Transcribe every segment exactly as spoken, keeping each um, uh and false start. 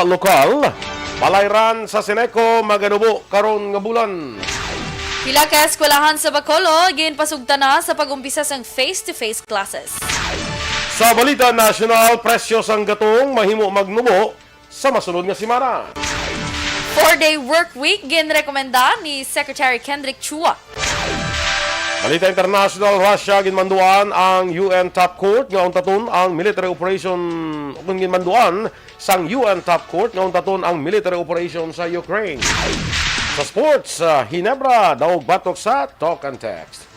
Lokal, balayran sa Ceneco maganubo karon nga bulan. Pila ka eskwelahan sa Bacolod ginpasugtan na sa pag-umpisa sang face-to-face classes. Sa balita nasyonal, presyo sang gatong mahimo magnubo sa masunod nga semana. Four-day work week ginrekomenda ni Secretary Kendrick Chua. Balita international, Russia ginmanduan ang U N Top Court nga untaton ang military operation, kung ginmanduan sang U N Top Court nga untaton ang military operation sa Ukraine. Sa sports, sa Ginebra, daog batok sa Talk and Text.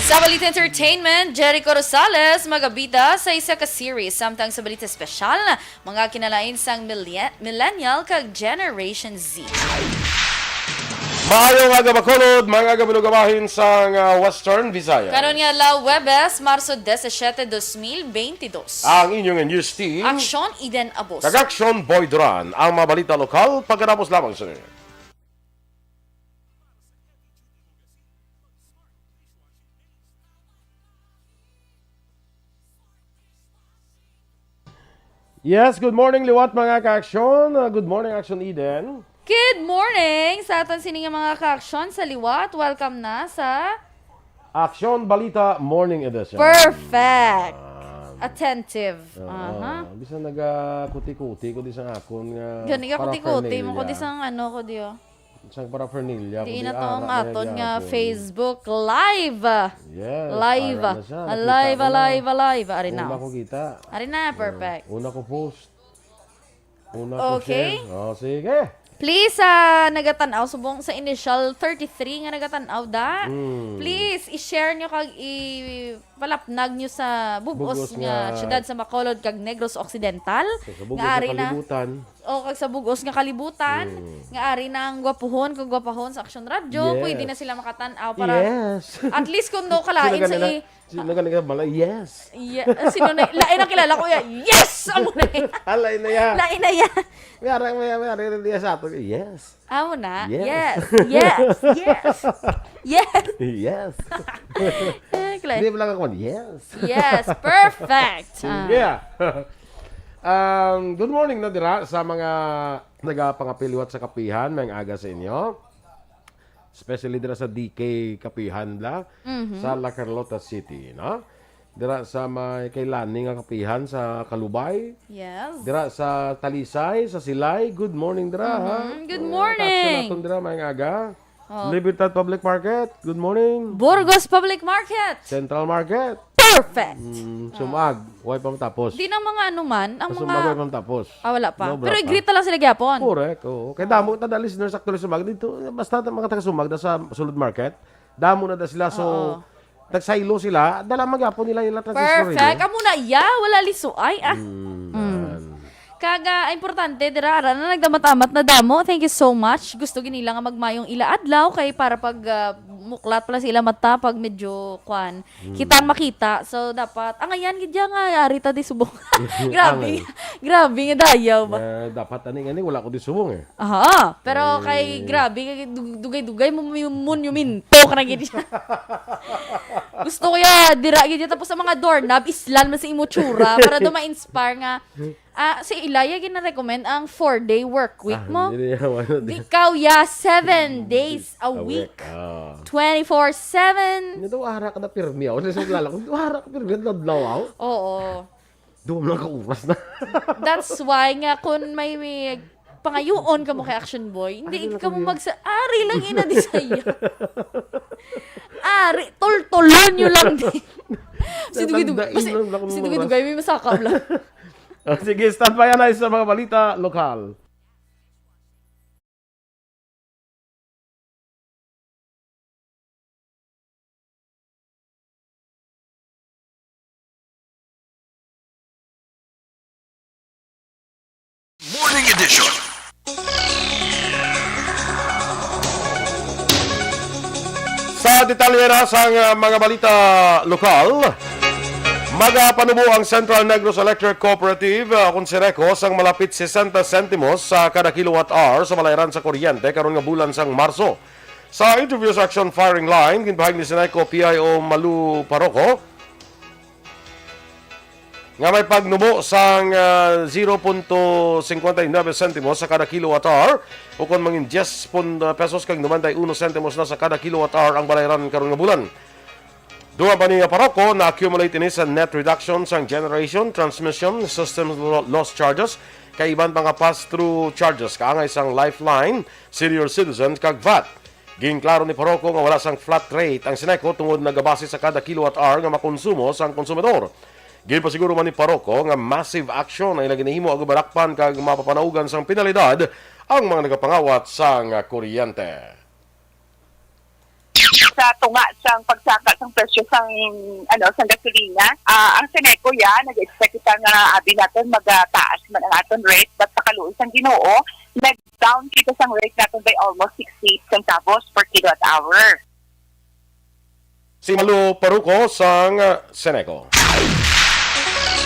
Sa balita entertainment, Jericho Rosales magabida sa isa ka series, samtang sa balita espesyal, mga kinalain sang millenn-, millennial kag Generation Z. Maayo nga aga, Bacolod, mga aga, bahin sang, ah, Western Visayas. Karon nga adlaw, Huwebes, Marso disisiete, dos mil beintidos. Ang inyong news team, Aksyon Eden Abos. Kag Aksyon Boy Duran. Ang mga balita lokal, pagkatapos lamang sini. Yes, good morning, liwat, mga ka-aksyon. Uh, good morning, Aksyon Eden. Good morning sa aton sini nga mga ka-aksyon sa liwat. Welcome na sa Aksyon Balita Morning Edition. Perfect. Yan. Attentive. Oo. Aha. Bisan nagakuti-kuti ko di sa akon nga Gani ka kuti-kuti mo ko di paraphernalia. Sang ano ko di, oh. Sang paraphernalia, Di kundi na to ang ara na aton nga gihapon. Facebook Live. Yes, Live. ara na siya. Ah, Nakita live, ko na. live, live. Ari na, Una oh. ko kita. Ari na, Oh, perfect. una ko post. Una ko Okay. share. Oh, sige. Please, ah, nagatan-aw, subong sa initial thirty-three nga nagatan-aw, da. Mm. Please, i-share nyo kag ipalapnag nyo sa bug-os Bug-os nga nga syudad sa Bacolod kag Negros Occidental. Sa, sa bug-os Nga nga ari na. kalibutan. O, kag sa bug-os nga kalibutan, Mm. nga ari na ang gwapuhon kag gwapahon sa Aksyon Radyo, Yes. pwede na sila makatan-aw para Yes. at least kung no kalain Sino sa gani na? i-, Sino gani ka bala? Yes. Ye-, sino na, lain ang kilala ko ya. Yes! Amo na eh. Ah, lain na ya. Lain na ya. May ara, may, may ara, may ara sa ato. Yes. Amo na. Yes. Yes. Yes. Yes. Yes. Yes. Eh, kilala. Hindi mo lang ako, yes. Yes. Perfect. Sige, Ah. ah. Um, good morning na dira sa mga nagapangapiliwat sa kapihan. May aga sa inyo. Especially dira sa D K Kapihan la, Mhm. sa La Carlota City, no? Dira sa may kay Lani nga kapihan sa Kalubay. Yes. Dira sa Talisay, sa Silay. Good morning dira, ha? Mhm. Good Mga morning. kaaksan naton dira, maayong aga. Oh. Libertad Public Market. Good morning. Burgos Public Market. Central Market. Perfect. Mm, Ah. sumag. Way pa matapos. Di nang mga ano man, ang Sa mga sumag, way pa matapos. Ah, wala pa. No, Pero wala pa. i-greet na lang sila gyapon. Correct, oo. Kay damo ta da listeners actually sumag dito. Basta ang mga taga sumag da sa sulod market, damo na da sila. So, Oo. nagsaylo sila, dala man gyapon nila ila transistor Perfect. nila. Amo na, ya, wala lisuay, ah. Mm, Mm. yan. Kag, ah, importante, dira, ara na, nagdamatamat na damo. Thank you so much. Gusto gid nila nga magmayong ila adlaw kay para pag, ah, muklat pala sila mata pag medyo, kwan, Mm. kitang makita. So, dapat, angayan gid ya nga, ari ta di subong. Grabe, Angay. grabe nga dayaw ba? Eh, dapat ani, ani, wala ko di subong eh. Aha, pero Eh. kay grabe, kay dug-, dugay-dugay mo, mo, monumento ka na gid siya. Gusto ko ya, dira gid ya. Tapos ang mga doorknob, islan man sa imo tsura para daw ma-inspire nga, ah, si Ilaya gina-recommend ang four-day work week Ah, mo. hindi niya, wala Di din. kaw ya, seven days a A week. week, ah. Twenty-four seven. Nga daw, ara ka na pirmi, ah. Wala sa kilala ko. Daw, ara ka pirmi, adlaw, ah. Oo. Duha lang ka oras na. That's why nga kung may, may pangayoon ka mo kay Action Boy, hindi Ari lang ka mo kami. magsa-, ari lang ina di saya. Ari, tultulon nyo lang di. Si Dugay Dugay, Tatandain basta, lang lang si mo Dugay oras. Dugay may masakap lang. Ah, sige, stand by, anay, sa mga balita lokal. Morning Edition. Sa detalye na sang, ah, mga balita lokal, magapanubo ang Central Negros Electric Cooperative, ah, kon Ceneco, sang malapit sesenta sentimos sa kada kilowatt hour sa balayran sa kuryente karon nga bulan sang Marso. Sa interview sa Action Firing Line, ginpahayag ni Ceneco P I O Malu Paroco, nga may pagnubo sang, ah, zero punto cincuenta y nueve sentimos sa kada kilowatt hour, ukon mangin diyes pun-, ah, pesos kag noventa y uno sentimos na sa kada kilowatt hour ang balayran karon nga bulan. Dugang pa ni paroko, na-accumulate ini sa net reduction sang generation, transmission, system lo-, loss charges, kag iban pa nga pass-through charges kaangay sang Lifeline, Senior Citizens, kag vat. Ginklaro ni paroko nga wala sang flat rate ang Ceneco tungod nagabase sa kada kilowatt hour nga makonsumo sang konsumidor. Ginpasiguro man ni paroko nga massive action ang ila ginahimo agud madakpan kag mapapanaugan sang penalidad ang mga nagapangawat sang kuryente. Sa tunga sang pagsaka sang presyo sang, ano, sang gasolina, ah, ang Ceneco, ya, nag-expect kita nga abi naton magataas man ang aton rate, but sa kaluoy sang Ginoo, nag-down kita sang rate naton by almost sixty centavos per kilowatt hour. Si Malu Paruco sang, ah, Ceneco.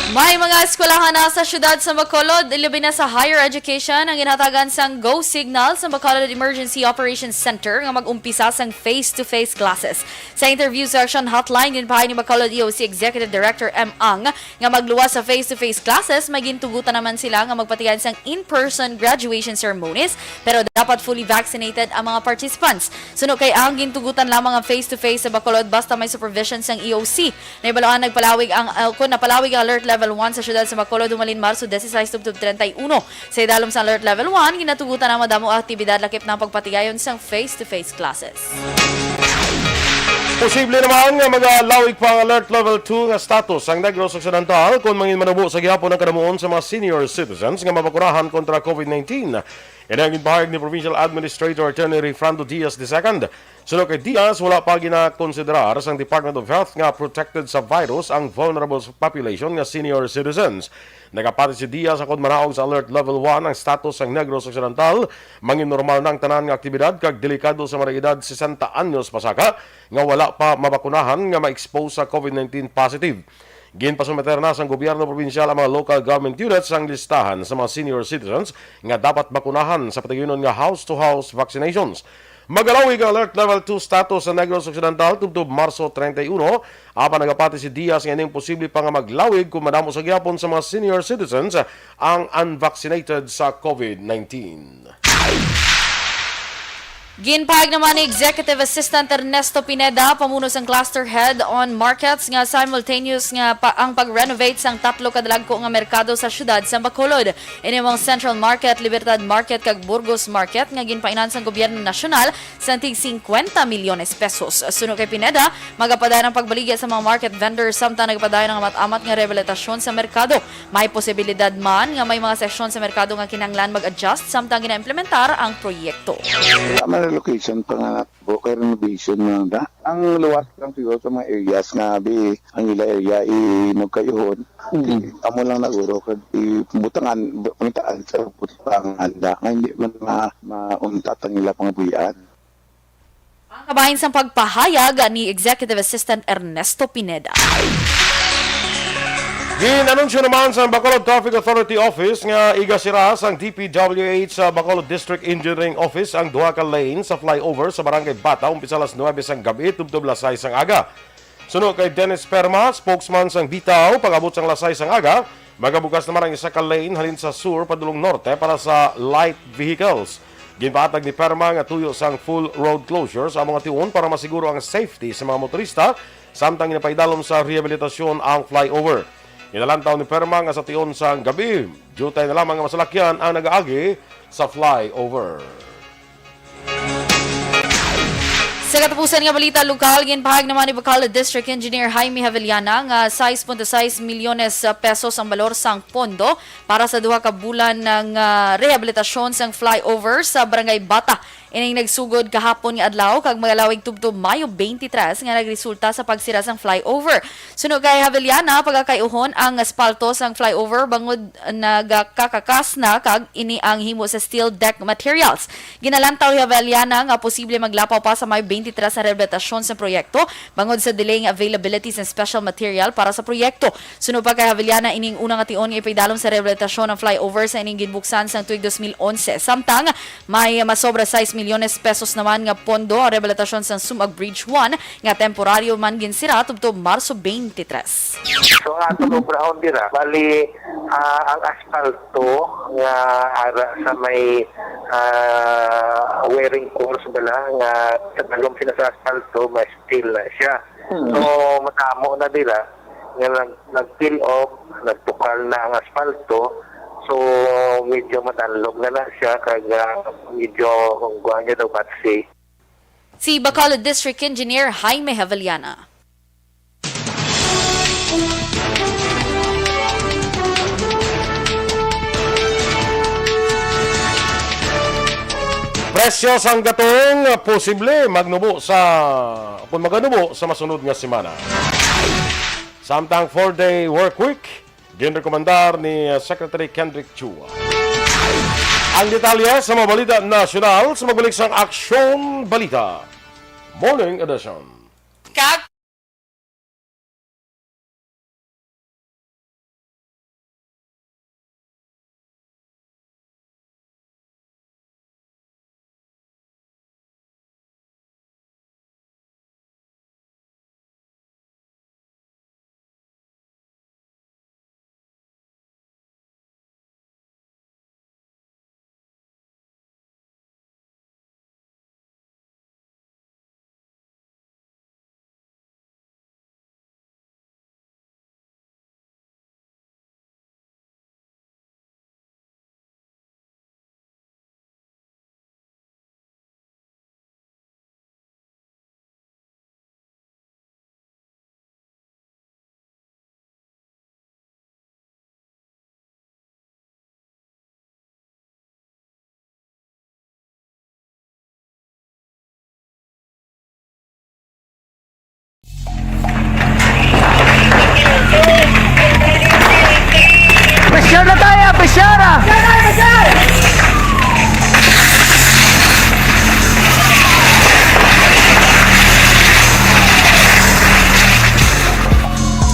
May mga eskwelahan na sa siyudad sa Bacolod, ilabi na sa higher education, ang ginhatagan sang go signal sa Bacolod Emergency Operations Center nga mag-umpisa sang face-to-face classes. Sa interview sa Action Hotline, ginpahayag ni Bacolod E O C Executive Director M. Ang nga magluwas sa face-to-face classes, may gintugutan naman sila nga magpatigayon sang in-person graduation ceremonies, pero dapat fully vaccinated ang mga participants. Suno kay Ang, gintugutan lamang ang face-to-face sa Bacolod basta may supervision sang E O C. Nahibaluan nagpalawig ang, uh, kun napalawig ang Alert Level one sa siyudad sa Bacolod humalin Marso dieciséis tubtob treinta y uno. Sa idalom sa Alert Level one, ginatugutan ang madamo nga aktibidad lakip na ang pagpatigayon sang face-to-face classes. Posible naman nga magalawig pa ang Alert Level two nga status ang Negros Occidental kon mangin manubo sa gihapon ang kadamuon sa mga senior citizens nga mabakunahan kontra COVID nineteen. Ini ang ginpahayag ni Provincial Administrator Attorney Rayfrando Diaz the second. Suno kay Diaz, wala pa ginakonsiderar sang Department of Health nga protected sa virus ang vulnerable population nga senior citizens. Nagapati si Diaz kon manaog sa Alert Level one ang status sang Negros Occidental, mangin normal na ang tanan nga aktibidad kag delikado sa mga edad sesenta anyos pasaka nga wala pa mabakunahan nga ma-expose sa COVID nineteen positive. Ginpasumiter na sang gobyerno probinsyal ang mga local government units sang listahan sa mga senior citizens nga dapat bakunahan sa patiguyonon nga house-to-house vaccinations. Magalawig ang Alert Level two status sa Negros Occidental tubtob Marso treinta y uno, apan nagapati si Diaz nga ining posible pa nga maglawig kon madamo sa gihapon sa mga senior citizens ang unvaccinated sa COVID nineteen. Ginpahayag naman ni Executive Assistant Ernesto Pineda, pamuno sang Cluster Head on Markets, nga simultaneous nga pa ang pag-renovate sang tatlo ka dalagko nga merkado sa siyudad sa Bacolod. Ini mao ang Central Market, Libertad Market, kag Burgos Market nga ginpainan sang gobyerno nasyonal sang tig cincuenta milyones pesos. Suno kay Pineda, magapadayon ang pagbaligya sa mga market vendors samtang nagapadayon ang amat-amat nga rehabilitasyon sa merkado. May posibilidad man nga may mga seksyon sa merkado nga kinahanglan mag-adjust samtang ginaimplementar ang proyekto. Wala man ang location pa nga nabo kay renovation man da. Ang luwas lang siguro sa mga areas nga bi ang ila area i magkayuhon. Mm. Amo lang naguro kag ibutangan, pangitaan sa butangan da nga hindi man ma mauntat ang ila pangabuhian. Ang kabahin sang pagpahayag ni Executive Assistant Ernesto Pineda. Gin-anunsyo naman sa Bacolod Traffic Authority Office nga igasira sang D P W H sa Bacolod District Engineering Office ang duha ka lane sa flyover sa Barangay Bata umpisa alas nuebe sang gab-i tubtob alas sais sang aga. Suno kay Dennis Perma, spokesman sang BTAO, pag-abot sang alas sais sang aga, magabukas naman ang isa ka lane halin sa sur padulong norte para sa light vehicles. Ginpatag ni Perma nga tuyo sang full road closure sa amo nga tion para masiguro ang safety sa mga motorista samtang ginapaidalom sa rehabilitasyon ang flyover. Ginalantaw ni Perma nga sa tion sang gab-i, diutay na lamang nga masalakyan ang nagaagi sa flyover. Sa katapusan nga balita lokal, ginpahayag naman ni Bacolod District Engineer Jaime Javellana nga sais punto sais milyones pesos ang balor sang pondo para sa duha ka bulan nga rehabilitasyon sang flyover sa Barangay Bata. Ining nagsugod kahapon nga adlaw kag magalawig tubtob Mayo twenty-three nga nagresulta sa pagsira sang flyover. Suno kay Javellana, pagakay-uhon ang aspalto sang flyover bangod nagakakakas na kag ini ang himo sa steel deck materials. Ginalantaw ni Javellana nga posible maglapaw pa sa Mayo twenty-three sa rehabilitasyon sa proyekto bangod sa delay nga availability sa special material para sa proyekto. Suno pa kay Javellana, ining una nga tion nga ipaidalom sa rehabilitasyon ang flyover sa ining ginbuksan sang tuig dos mil onse. Samtang may masobra sais milyones pesos naman nga pondo ang rehabilitasyon sang Sumag Bridge one nga temporaryo man ginsira tubtob Marso twenty-three. So, ang atong obrahon dira, bali, ah, ang asfalto nga ara sa may, ah, wearing course bala nga sa dalom sila sa asfalto, may steel na siya. Hmm. So, matamo na dira nga nag-, nag-peel off, nagtukal na ang asfalto. So, medyo madanlog na na siya, kag, ah, medyo, kung kuha niya daw, batsi. Si Bacolod District Engineer Jaime Javellana. Presyo sang gatong posible magnubo sa, kung maganubo sa masunod nga semana. Samtang four-day work week, ginrekomendar ni Secretary Kendrick Chua. Ang detalye sa mga balita nasyonal sa magbalik sang Aksyon Balita Morning Edition. Kag Pressure na tayo, pressure!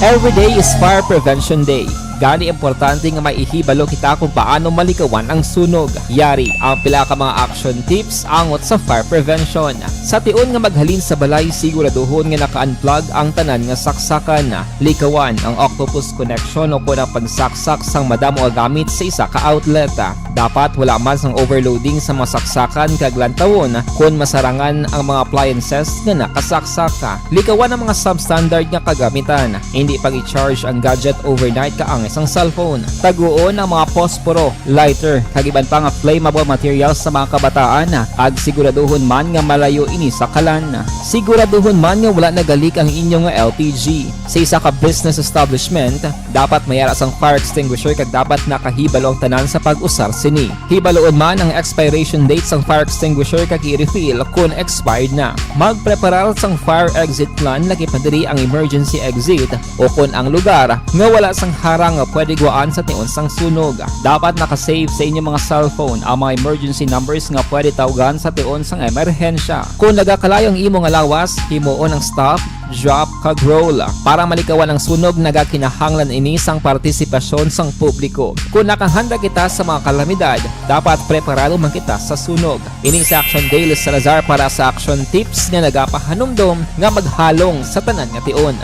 Every day is Fire Prevention Day. Gani, importante nga may ihibalo kita kung paano malikawan ang sunog. Yari ang pila ka mga action tips angot sa fire prevention. Sa tion nga maghalin sa balay, siguraduhon nga naka-unplug ang tanan nga saksakan. Likawan ang octopus connection o kon ang pagsaksak sang madamo nga gamit sa isa ka outlet. Dapat wala man sang overloading sa mga saksakan kag lantawon kon masarangan ang mga appliances nga nakasaksak. Likawan ang mga substandard nga kagamitan. Indi pag-i-charge ang gadget overnight kaangay sang cellphone. Taguon ang mga posporo, lighter, kag iban pa nga flammable materials sa mga kabataan, kag siguraduhon man nga malayo ini sa kalan. Siguraduhon man nga wala nagalik ang inyo nga L P G. Sa isa ka business establishment, dapat may ara sang fire extinguisher kag dapat nakahibalo ang tanan sa pag-usar sini. Hibaloon man ang expiration date sang fire extinguisher kag i-refill kon expired na. Magpreparar sang fire exit plan, lakip na diri ang emergency exit, o kon ang lugar nga wala sang harang nga pwede gwaan sa tion sang sunog. Dapat naka-save sa inyo mga cellphone ang mga emergency numbers nga pwede tawgan sa tion sang emerhensya. Kon nagakalayo ang imo nga lawas, himuon ang stop, drop, kag roll. Para malikawan ang sunog, nagakinahanglan ini sang partisipasyon sang publiko. Kon nakahanda kita sa mga kalamidad, dapat preparado man kita sa sunog. Ini si Action Dale Salazar para sa Action Tips nga nagapahanumdom nga maghalong sa tanan nga tion.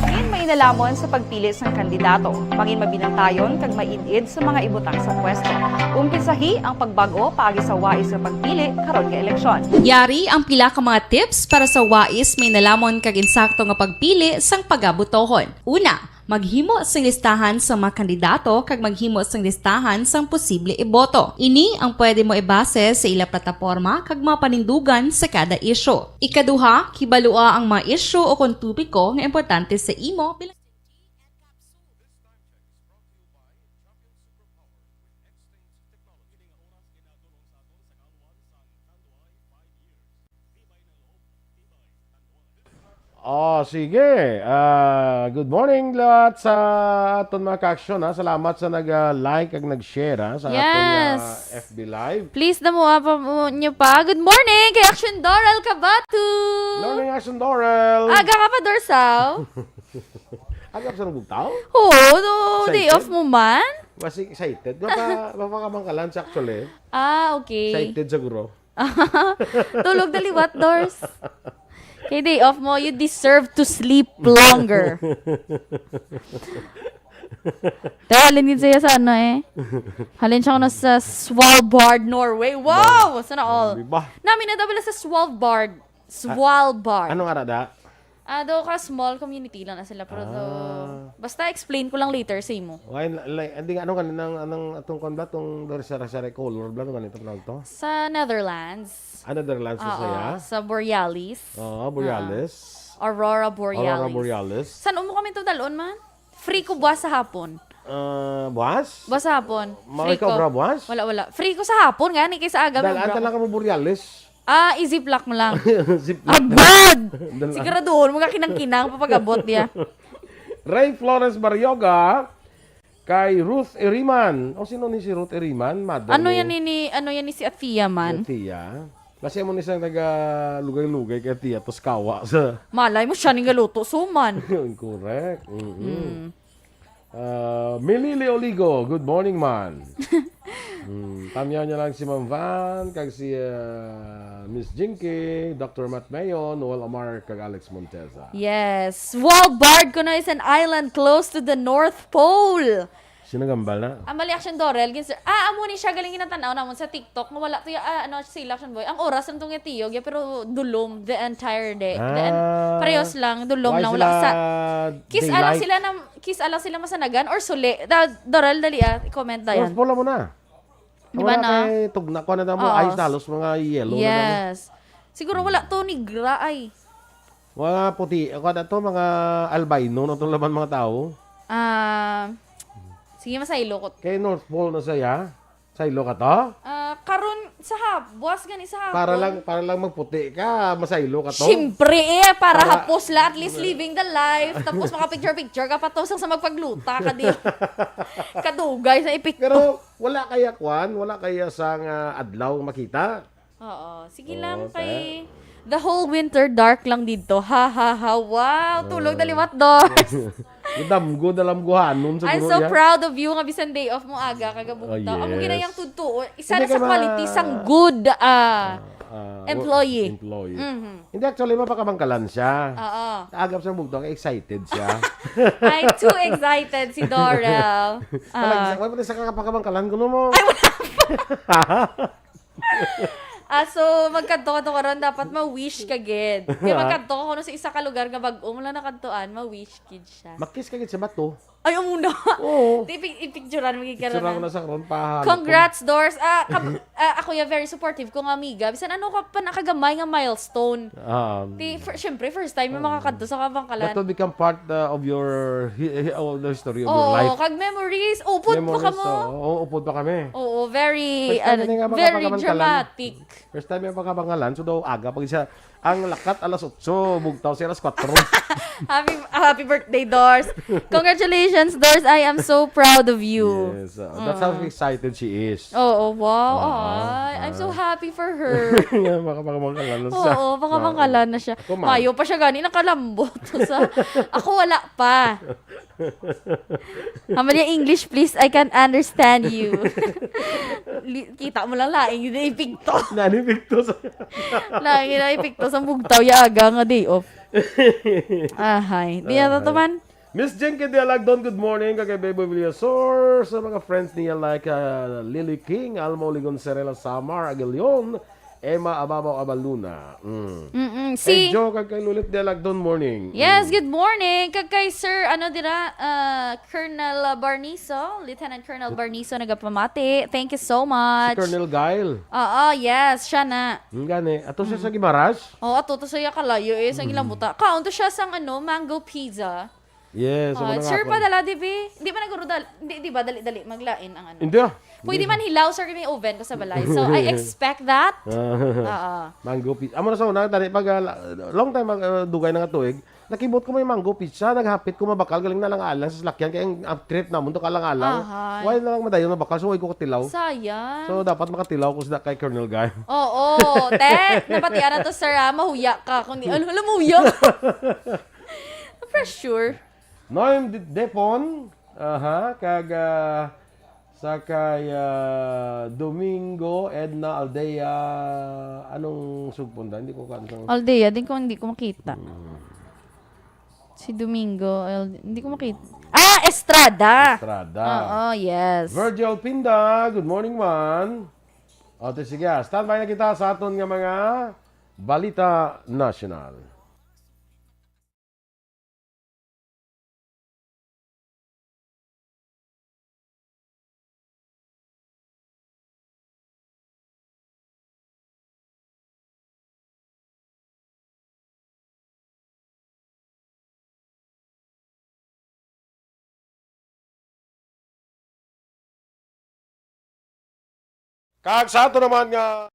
Mangin mainalhamon sa pagpili sang kandidato. Mangin mabinantayon kag maid-id sa mga ibutang sa pwesto. Umpisahi ang pagbag-o paagi sa wais nga pagpili karon nga eleksyon. Yari ang pila ka mga tips para sa wais, mainalhamon kag insakto nga pagpili sang pagabotohon. Una, maghimo sing listahan sa mga kandidato kag maghimo sing listahan sang posible iboto. Ini ang pwede mo ibase sa ila plataporma kag mga panindugan sa kada isyu. Ikaduha, kibalua ang mga isyu o kon topiko nga importante sa imo bilang Oh, sige. Ah, good morning lahat sa aton mga ka-aksyon, ha. Salamat sa nag-like ag nag-share, ha, sa aton, ah, Yes. F B Live. Please, damo pa mo nyo pa. Good morning kay Action Doral Cabatu. Morning, Action Doral. Aga ka pa, Dorsaw? Aga pa sa nabugtaw? Oo, no, day Excited? off mo man. Kasi excited. Mapa, mapakamangkalan siya actually. Ah, okay. Excited siguro. Tulog na liwat, Dors. Kay day off mo, you deserve to sleep longer. Te, halin gid siya sa ano eh. Halin siya na sa Svalbard, Norway. Wow! Sana all. Di ba? Nami na daw sa Svalbard. Svalbard. Anong ara da? Ah, daw ka small community lang na sila, pero daw, Ah. basta explain ko lang later sa imo. Why, like, hindi, ano ka nang, anong atong kwan ba, tong sari-sari color ba, ano ganito pa to? Sa Netherlands. Another lands na Oo, saya? Sa Borealis. Oo, Borealis. Aurora Aurora Borealis. Borealis. San mo kami to dalon man? Free ko buwas sa hapon. Ah, buwas? Buwas sa hapon. Mao Free ikaw ko. Bra buwas? Wala, wala. Free ko sa hapon nga, ni kay sa aga. Dahil Bra anta ko. Lang ka mo Borealis. Ah, i-ziplock mo lang. Ziplock. Agad! Dala. Siguraduhon mo nga kinang-kinang pa pag-abot niya. Ray Flores Barrioga, kay Ruth Eriman. O, sino ni si Ruth Eriman? Mother Ano mo? Yan ni, ano yan ni si Atia man? Tia. Kasi mo ni siyang nagalugay-lugay kay Tia, tapos kawa sa... Malay mo siya ning galuto, suman. Correct. Mm-mm. Mm. Ah, Milili Oligo, good morning, man. Hmm, tamyaw niya lang si Ma'am Van, kag si ah, Miss Jinky, Doctor Matt Mayon, Noel Amar, kag Alex Monteza. Yes. Svalbard kuno is an island close to the North Pole. Sino gambal na? Ang mali action Dorel, gin sir. Ah, amo ni siya galing ginatanaw namon sa TikTok nga wala to ya, ah, ano, si Action Boy. Ang oras lang tong tiyog ya, pero dulom the entire day. The en- Ah. Parehas lang, dulom Why lang, sila wala sa. Kiss alang daylight? Sila na, kiss alang sila masanagan or suli. Da, Dorel, dali ah, i-comment na yan. North Pole mo na. Di ba Wala na? Kay tugna ko na mo Oo. Ice halos mga yellow na mo. Yes. Siguro wala to ni Gra ay. Mga puti, ako na to, mga albino na to laman mga tao. Ah, sige, masaylo ko. Kay North Pole na saya. Saylo ka to? Ah, karon sa hap, buwas gani sa hapon. Para lang para lang magputi ka, masaylo ka to. Siyempre eh, para, Para- hapos la, at least living the life. Tapos maka-picture-picture ka pa to sa, sa magpagluta ka di. Kadugay sa epekto. Pero wala kaya kwan, wala kaya sang ah, adlaw makita. Oo. Sige Oo, lang ta- kay the whole winter dark lang dito. Ha ha ha. Wow, tulog na liwat, Dors. Damgo na lamguhanon siguro I'm so yan. Proud of you nga bisan day off mo aga kagabugtaw. Oh, Amo yes. Ginayang tudtuo. Isa Hindi na sa ka ma- quality sang good ah, Ah, employee. Employee. Mhm. Hindi, actually, mapakamangkalan siya. Oo. Agap sa bugtaw, excited siya. Ay, too excited si Dorel. Talaga, Ah. wala pa sa kakapakamangkalan ko mo. Ah, so magkadto ka to karon, dapat ma-wish ka gid. Kaya magkadto ka kuno sa isa ka lugar nga bag-o mo lang nakadtuan, ma-wish gid siya. Makis ka gid sa bato. Ay, amo na. Oo. Di, ipi- ipicturan mo gid karon Picturean ko na. Na sa karon pa. Congrats, Dors. Ah, kab- ah, ako ya very supportive ko nga amiga. Bisan ano ka pa nakagamay nga milestone. Um, Di, fir- syempre, first time yung makakadto sa kabangkalan. That will become part uh, of your hi- hi- of the history of your Oo, life. Kag memories. Upod pa Memories, ka mo. Oo, upod pa kami. Oo, very, First time uh, ini nga very makakabangkalan. Dramatic. First time yung pagkabangalan, so daw aga pag siya, ang lakat alas otso, bugtaw siya alas kwatro. Happy happy birthday, Dors. Congratulations, Dors. I am so proud of you. Yes, uh, that's how excited she is. Oo, wow. Oo, Ay, I'm so ah. happy for her. Makapagmangkalan na siya. Oo, makabangkalan na siya. Ako man. Mayo pa siya gani, nakalambot. Sa, ako wala pa. Hamali English, please. I can't understand you. Li- Kita mo lang laing, hindi ipikto. Nani picto sa... Laing na ipikto sa bugtaw, ya aga nga day off. Ahay. Di yata to man. Miss Jen Dialagdon, good morning. Kay Beboy Villasor, sa mga friends niya like uh, Lily King, Alma Oligon, Serela Samar Aguilion, Emma Ababaw Abaluna. Mm. Mm-mm. Hey, Si Joe, kag kay Lulit Dialagdon, morning. Yes, Mm. Good morning. Kag kay Sir, ano dira, uh, Colonel Barniso, Lieutenant Colonel Barniso, nagapamati. Thank you so Si much. Colonel Guile. Oo, yes, siya na. Ang gani. Ato siya sa Gimaras. Oo, ato to siya kalayo eh, sa ilang buta. Kaon to siya sang ano, mango pizza. Yes, Ah, wala nga sir, ako. Padala, di ba? Di ba nagurudal? Di, di ba, dali-dali maglain ang ano? Hindi ah. Pwede man hilaw, sir, may oven ko sa balay. So, I expect that. Oo. Mango pizza. Amo na sa una, dali pag, ah, la- long time, mag, ah, dugay na nga tuig, nakibot ko may mango pizza, naghapit ko mabakal, galing na lang alang sa salakyan, kaya ang, ang trip namon to kalang-alang. Ahay. Why na lang madayon mabakal, so why ko katilaw? Sayang. So, dapat makatilaw ko sa kay Colonel Guy. Oo, te. Nabatian na to, sir, ah. Mahuya ka. Kung di, alam, alam, mahuya ka. Pressure. Noem De- Depon, aha, kag ah, Sa kay, ah, Domingo Edna Aldea, anong sugpon da? Hindi ko kan-, Aldea, di ko, hindi ko makita. Hmm. Si Domingo, Ald-, hindi ko makita. Ah, Estrada! Estrada. Oo, yes. Virgil Pinda, good morning, man. O, te, sige, ah. Standby na kita sa aton nga mga balita nasyonal. Kag sa ato naman nga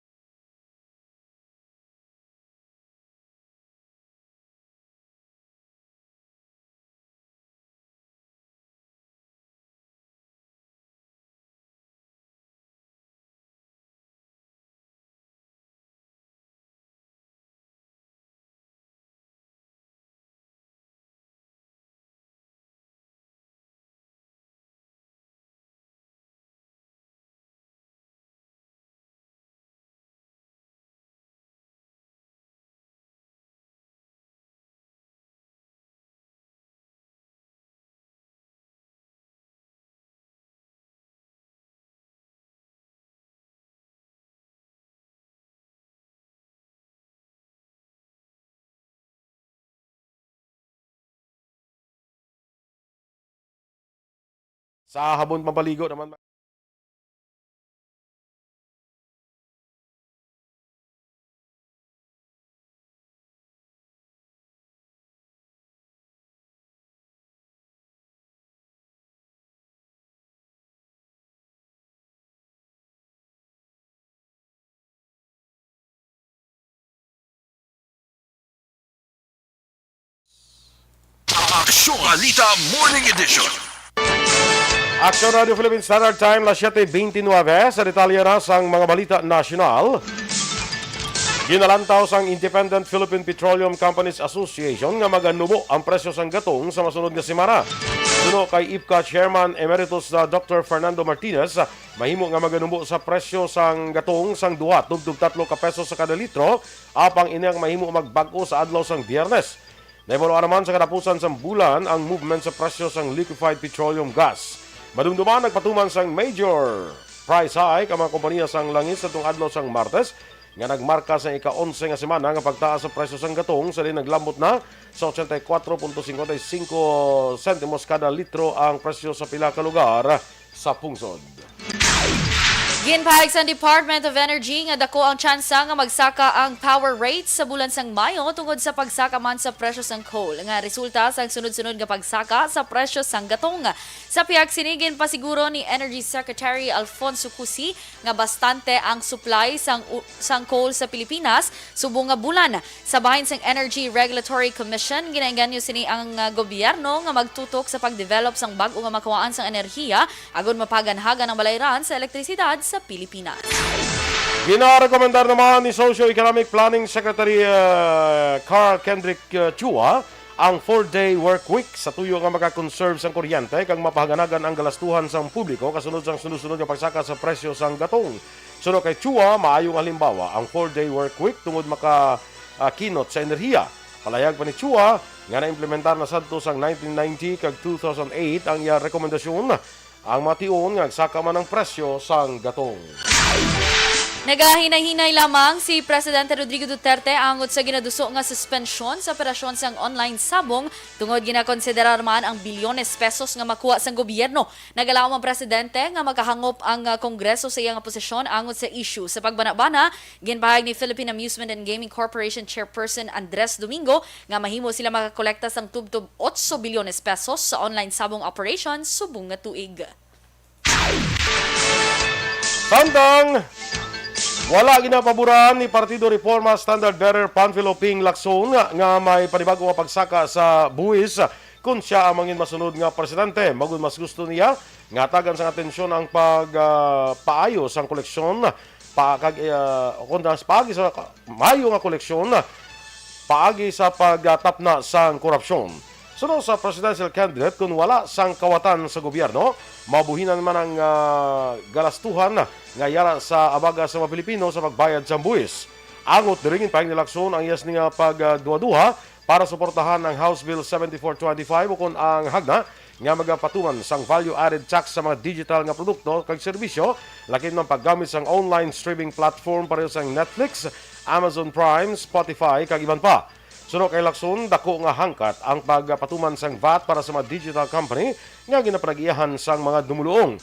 Sa habon pampaligo naman. Aksyon Balita Morning Edition. Aksyon Radio Philippine Standard Time, las siete veintinueve. Sa detalye na sang mga balita nasyonal, ginalantaw sang Independent Philippine Petroleum Companies Association nga maganubo ang presyo sang gatong sa masunod nga semana. Suno kay IPCA Chairman Emeritus na Doctor Fernando Martinez, mahimo nga maganubo sa presyo sang gatong sang duha tubtob tatlo ka pesos sa kada litro, apang ini ang mahimo magbag-o sa adlaw sang Biyernes. Nahibaluan naman sa katapusan sang bulan ang movement sa presyo sang liquefied petroleum gas. Madumduman nagpatuman sang major price hike ang mga kompanya sang langis sa tung adlaw sang Martes, nga nagmarka sa ika-onse nga semana nga pagtaas sa presyo sang gatong, sa diin naglambot na sa ochenta y cuatro punto cincuenta y cinco sentimos kada litro ang presyo sa pila ka lugar sa pungsod. Ginpahayag sang Department of Energy nga dako ang tsansa nga magsaka ang power rates sa bulan sang Mayo tungod sa pagsaka man sa presyo sang coal nga resulta sang sunod-sunod nga pagsaka sa presyo sang gatong. Sa pihak sini, ginpasiguro ni Energy Secretary Alfonso Cusi nga bastante ang supply sang u-, sang coal sa Pilipinas subong nga bulan. Sa bahin sang Energy Regulatory Commission, ginaengganyo sini ang, ah, gobyerno nga magtutok sa pagdevelop sang bag-o nga makuhaan sang enerhiya agod mapaganhagan ang balayran sa elektrisidad sa Pilipinas. Ginarekomendar naman ni Socio-Economic Planning Secretary, ah, Carl Kendrick, ah, Chua ang four-day work week sa tuyo nga maka-conserve sang kuryente kag mapahaganhagan ang galastuhan sang publiko kasunod sang sunod-sunod nga pagsaka sa presyo sang gatong. Suno kay Chua, maayo nga halimbawa ang four-day work week tungod maka, ah, kinot sa enerhiya. Palayag pa ni Chua nga naimplementar na sadto sang nineteen ninety kag two thousand eight ang iya rekomendasyon. Ang mga tion nga nagsaka man ang presyo sang gatong. Nagahinay-hinay lamang si Presidente Rodrigo Duterte angot sa ginaduso nga suspensyon sa operasyon sang online sabong tungod ginakonsiderar man ang bilyones pesos nga makuha sang gobyerno. Nagalaom ang presidente nga makahangop ang, ah, Kongreso sa iya nga posisyon angot sa issue. Sa pagbanabana, ginpahayag ni Philippine Amusement and Gaming Corporation Chairperson Andres Domingo nga mahimo sila makakolekta sang tubtob otso bilyones pesos sa online sabong operation subong nga tuig. Samtang wala ginapaboran ni Partido Reforma Standard Bearer Panfilo Ping Lacson nga, nga may panibag-o nga pagsaka sa buhis, kun sia ang mangin masunod nga presidente, magud mas gusto niya nga hatagan sang atensyon ang pag, ah, paayo sang koleksyon, pa, kag, ah, kon sa paagi sa, maayo nga koleksyon, paagi sa pagtapna sang korupsyon. Suno sa presidential candidate, kon wala sang kawatan sa gobyerno, mabuhinan man ang, ah, galastuhan nga yara sa abaga sa mga Pilipino sa pagbayad sang buhis. Angot diri, ginpahayag ni Lacson ang iya sini nga pagduhaduha para suportahan ang House Bill seventy-four twenty-five, ukon ang hagna nga magapatuman sang value-added tax sa mga digital nga produkto kag serbisyo, lakin man paggamit sang online streaming platform pareho sang Netflix, Amazon Prime, Spotify, kag iban pa. Suno kay Lacson, dako nga hangkat ang pagpatuman sang vat para sa mga digital company nga ginapanag-iyahan sang mga dumuluong.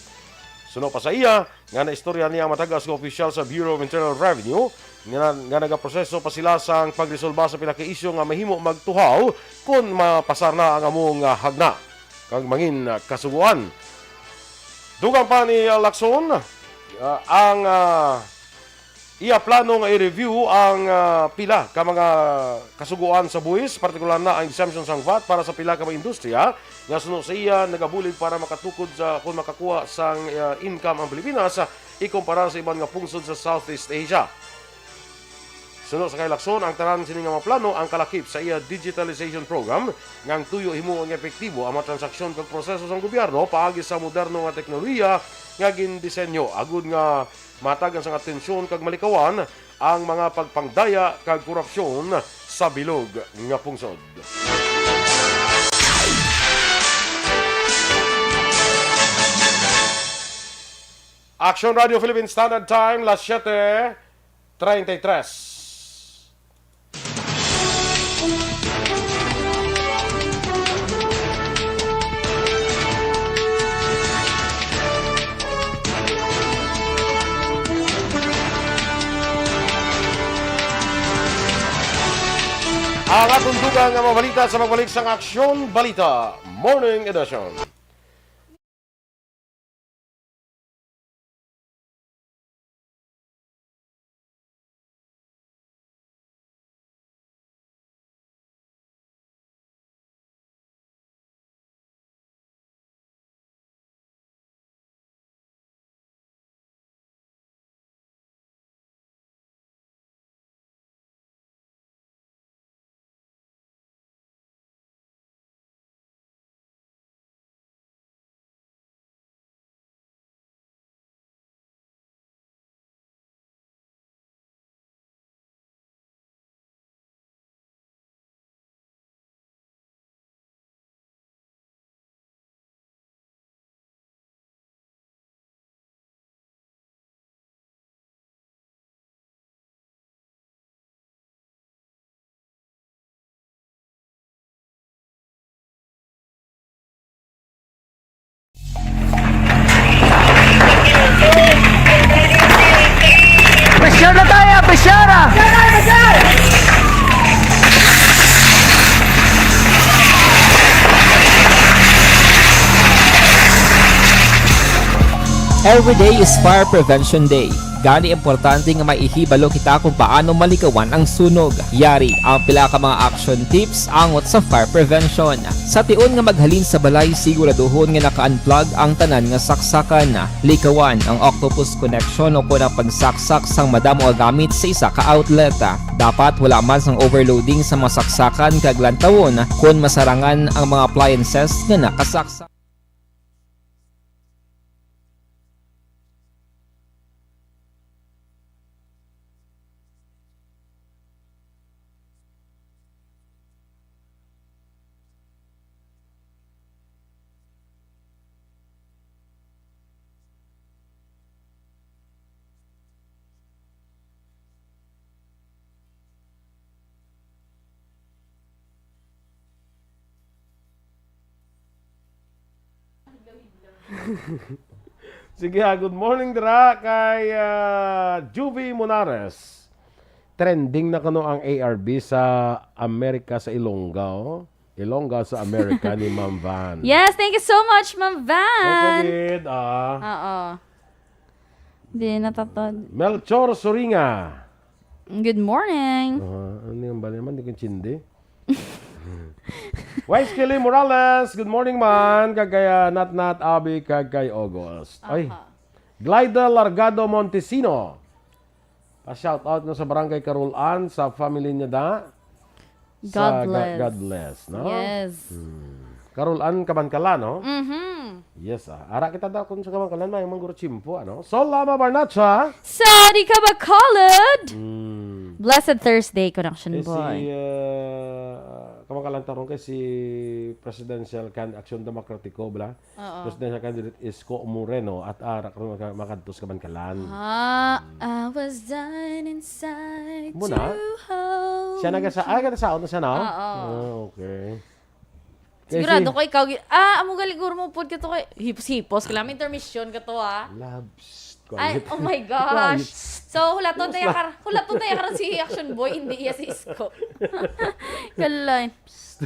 Suno pa sa iya, nga naistorya niya ang matagas nga opisyal sa Bureau of Internal Revenue nga, nga nagaproseso pa sila sang pagresolba sa pila ka isyu nga mahimo magtuhaw kon mapasar na ang amo nga hagna kag mangin kasugoan. Dugang pa ni Lacson, ah, ang, ah, iya plano nga i-review ang, ah, pila ka mga kasugoan sa buhis, partikular na ang exemption sang vat para sa pila ka mga industriya nga suno sa iya nagabulig para makatukod sa kon makakuha sang, ah, income ang Pilipinas, ah, ikumpara sa iban nga pungsod sa Southeast Asia. Suno sa kay Lacson, ang tanan sini nga mga plano ang kalakip sa iya digitalization program nga ang tuyo himuon nga epektibo ang mga transaksyon kag proseso sang gobyerno paagi sa moderno nga teknolohiya nga gindisenyo agud nga matagan sang atensyon kag malikawan ang mga pagpangdaya kag korupsyon sa bilog nga pungsod. Action Radio Philippine Standard Time, las siete treinta y tres. Ang atong dugang nga mga balita sa pagbalik sang Aksyon Balita Morning Edition. Pressure na tayo, pressure ah! Every day is Fire Prevention Day. Gani, importante nga maihibalo kita kung paano malikawan ang sunog. Yari ang pila ka mga action tips angot sa fire prevention. Sa tion nga maghalin sa balay, siguraduhon nga naka-unplug ang tanan nga saksakan. Likawan ang octopus connection o kon ang pagsaksak sang madamo nga gamit sa isa ka outlet. Dapat wala man sang overloading sa mga saksakan kag lantawon kon masarangan ang mga appliances nga nakasaksak. Sige, ah, good morning dira kay, ah, Juvie Monares. Trending na kuno ang A R B sa Amerika, sa Ilongga, oh. Ilongga sa Amerika ni Ma'am Van. Yes, thank you so much, Ma'am Van. Okay, ah. Oo. Di natatod. Melchor Suringa. Good morning. Ah, ano yung bali naman? Di ko intindi. Wise Kelly Morales, good morning man. Kag kay, ah, Nat Nat, Abby, kag kay August. Ay. Aha. Glyda Largado Montesino. Pa-shout out nga sa Barangay Carol Ann, sa family niya da. sa ga-, Godless. Godless, no? Yes. Hmm. Carol Ann Kabankala, no? Mhm. Yes, ah. Ara kita daw kung sa Kabankala, may mga guro tiyempo, ano? Sol Lama Barnacha. Sa di ka ba called? Hmm. Blessed Thursday, Connection Eh, si, Boy. Ah, Kabankala taron kay si Presidential Can-, Action Democratico, bla? Oo. Presidential candidate Isko Moreno at ara karon maka-, makadto sa Kabankalan. Ah, I was dying inside Muna? to hold Siya nagasa-, you. Ah, nagasaon na siya, no? Oo. Ah, okay. Sigurado Kasi ko ikaw, gi-, ah, amo gali guro mo pod ka to kay hipos-hipos ka lang, intermission ka to, ah. Love, psst, Ay, quiet. Oh my gosh. Quiet. So, hulaton tayo kar-, hulaton tayo karon si Action Boy, hindi iya si Isko. Kalay. Psst.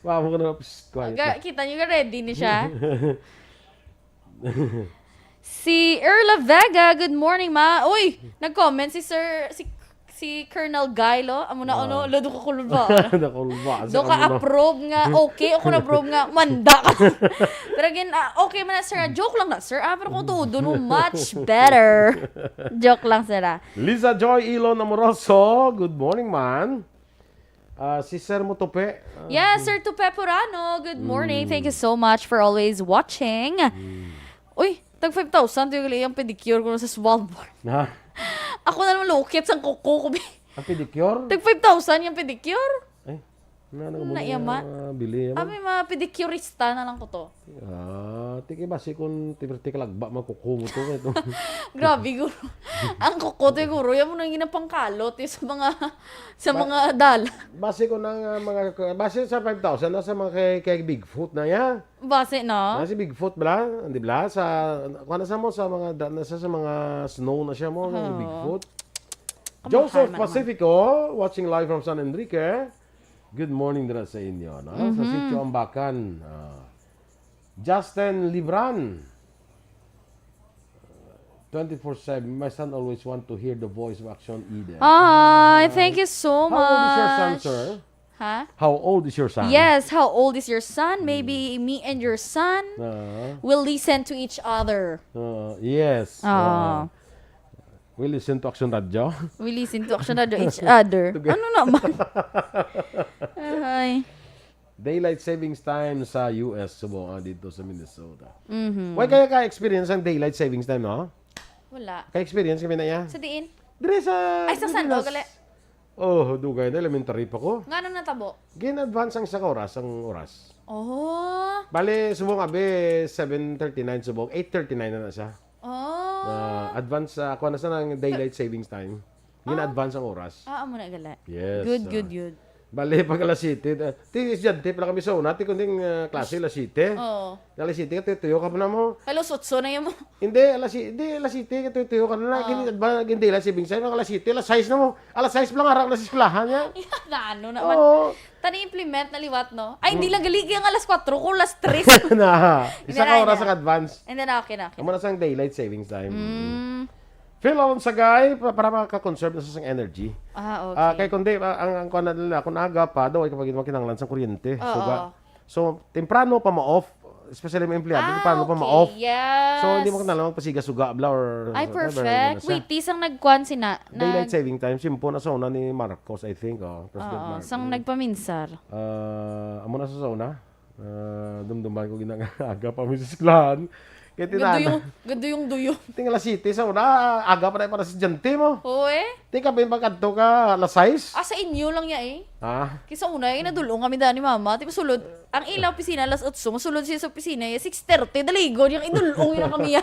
Wa mo ko na, psst, quiet Aga, lang. Kita niyo, ready ni siya. Si Erla Vega, good morning, ma. Uy, nag-comment si Sir, si, si Colonel Guy, lo. Amo na, Ah. ano, lo, do ko kulba. Nakulba. Do ka approve nga, okay, ako na approve nga, manda ka. Pero again, ah, okay man na, sir. Ah, joke lang na, sir. Ah, pero kung tuod mo, much better. Joke lang, sir, ah. Lisa Joy Ilon Amoroso, good morning, man. Ah, si Sir Motope. Ah, Yeah, hmm. Sir Tupe Purano, good morning. Mm. Thank you so much for always watching. Mm. Uy, tag five thousand, yung gali yung pedicure ko sa Svalbard. Ha? Ako na naman lukit sa kuko ko, bi. Ang pedicure? Tag five thousand yung pedicure. Ay, na, na, Na, na, yaman. Ah, bili, yaman. Kami mga pedicurista na lang ko to. Ah, tiki ba si kun tiberti kalagba man kuko mo to, ito. Grabe, guro. Ang kuko to, guro. Yan mo nang ginapangkalot, eh, sa mga, sa Ba-, mga dal. Base ko na nga mga, base sa five thousand, na sa mga kay, kay Bigfoot na, ya? Base, no? Na si Bigfoot, bala? Di bala? Sa, kuha na sa mo, sa mga, da-, na sa, sa mga snow na siya mo, ang Oo. Bigfoot. Kamukha Joseph man naman. Pacifico, watching live from San Enrique. Good morning dira sa inyo, no? Sa Mhm. Sitio Ambacan. Ah. Justin Libran. Twenty-four seven, my son always want to hear the voice of Action Eden. Ay, Hi. Thank you so How old is your son, much. Sir? Ha? How old is your son? Yes, how old is your son? Hmm. Maybe me and your son Ah. will listen to each other. Ah, yes. Ah. Ah. We listen to Action Radio. We listen to Action Radio each other. Toge- Ano naman? Ay. Daylight savings time sa U S, subong, ah, dito sa Minnesota. Mhm. Wala kaya ka-experience ang daylight savings time, no? Wala. Ka-experience kami na iya? Sa diin? Dire sa Ay, sa San Pilipinas. Gali. Oh, dugay na, elementary pa ko. Ngano natabo? Gin-advance ang isa ka oras, ang oras. Oh. Bale, subong abi, seven thirty-nine subong, eight thirty-nine na na siya. Oh. Ah, advance, ah, kuha na sa nang daylight savings time. Ah. Gina-advance ang oras. Ah, amo na gali. Yes, Good, ah. good, good. Bale, pag alas siyete, ah, ti, estudyante pala kami sa una, ti kunding, ah, klase, alas siyete. Oo. Alas siyete, katuyo-tuyo ka pa na mo. Alas otso na yun mo. Hindi, alas si-, hindi, alas siyete, katuyo-tuyo ka na na. Oo. Gin-, adva-, gin-, daylight savings time, alas siyete, alas sais na mo. Alas sais pa lang, harap na sa eskwelahan niya. Na ano naman. Oo. Tani implement na liwat, no? Ay, hindi Mm. lang gali, kaya nga alas kwatro ko, alas tres. Na, Hindi isa na, ka oras hindi ang na. advance. Hindi na, okay na, okay Amo na. na sang daylight savings time. Mm. Phil Alonsagay, pa-, para maka-conserve na sa sang energy. Ah, okay. Ah, kay kundi, ah, ang, ang kuwan na nila, kung aga pa, daw, ay kapag hindi mo kinahanglan sa kuryente. Oo. Suga. So, temprano pa ma-off, especially mga empleyado, Ah, temprano pa okay. ma-off. Yes. So, hindi mo kinahanglan magpasiga-suga, bla, or Ay, whatever, perfect. ano siya. Wait, isang nagkuwan sina-, Daylight nag- saving time, simple na sa una ni Marcos, I think, oh, President Oo, Marcos. sang nagpaminsar. Ah, amo na sa, sa una. Ah, dumduman ko ginang-, aga pa mo sa eskwelahan. Kaya tinana. Gaduyong, gaduyong-duyong. Ting alas siyete sa una, aga pa na para sa estudyante mo. Oo, eh. Di ka ba yung pagkadto ka alas sais? Ah, sa inyo lang ya, eh. Ha? Kisa una, eh, nadulong kami daan ni mama. Di ba sulod? Ang ila opisina, alas otso, masulod siya sa opisina, eh, six thirty, daligon, yung idulong yun na kami, ya.